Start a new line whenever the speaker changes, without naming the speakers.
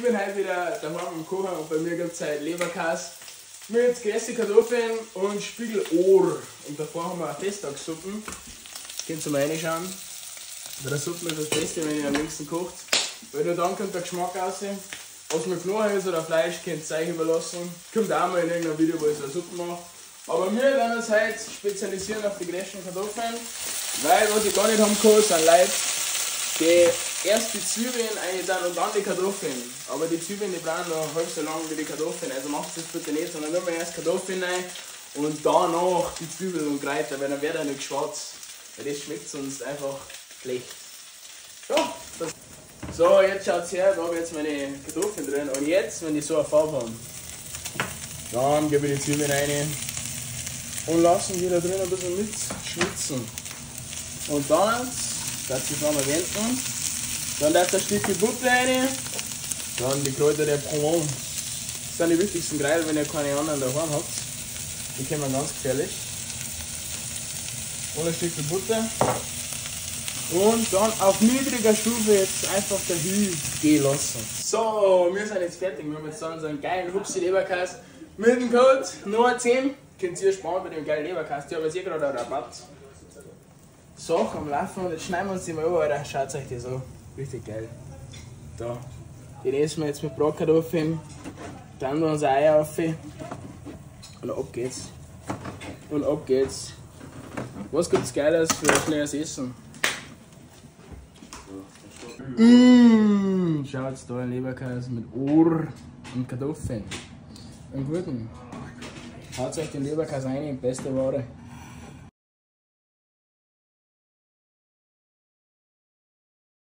bin heute wieder daheim im Kochen und bei mir gibt es heute Leberkäse mit geräste Kartoffeln und Spiegelohr. Und davor haben wir eine Festtagssuppen. Könnt ihr mal reinschauen. Bei der Suppe ist das Beste, wenn ihr am längsten kocht. Weil nur dann kommt der Geschmack raus. Was mit Knochen ist oder Fleisch, könnt ihr euch überlassen. Kommt auch mal in irgendeinem Video, wo ich so eine Suppe mache. Aber wir werden uns heute spezialisieren auf die gerästen Kartoffeln. Weil was ich gar nicht haben kann, sind Leute, die erst die Zwiebeln rein und dann die Kartoffeln. Aber die Zwiebeln, die brauchen noch halb so lange wie die Kartoffeln. Also macht das bitte nicht, sondern nur mal erst Kartoffeln rein und danach die Zwiebeln und Kräuter, weil dann wird er nicht schwarz. Weil das schmeckt sonst einfach schlecht. Ja, das. So, jetzt schaut's her, da habe ich jetzt meine Kartoffeln drin. Und jetzt, wenn die so eine Farbe haben, dann gebe ich die Zwiebeln rein und lassen die da drin ein bisschen mitschwitzen. Und dann darf ich einmal wenden. Dann darf da ein Stückchen Butter rein. Dann die Kräuter der Provence. Das sind die wichtigsten Kräuter, wenn ihr keine anderen daheim habt. Die kommen ganz gefährlich. Und ein Stückchen Butter. Und dann auf niedriger Stufe jetzt einfach dahin gehen lassen. So, wir sind jetzt fertig. Wir haben jetzt dann unseren geilen Hupsi Leberkäse mit dem Code NOAH10. Könnt ihr sparen bei dem geilen Leberkäse. Die haben jetzt eh gerade einen Rabatt. Sache am Laufen und jetzt schneiden wir uns die mal an, Alter. Schaut euch das an. Richtig geil. Da. Den essen wir jetzt mit Bratkartoffeln. Dann noch unser Eier auf. Und ab geht's. Und ab geht's. Was gibt's Geiles für ein schnelles Essen? Mmh, schaut da, ein Leberkäse mit Ohr und Kartoffeln. Einen guten. Haut euch den Leberkäse rein, beste Ware.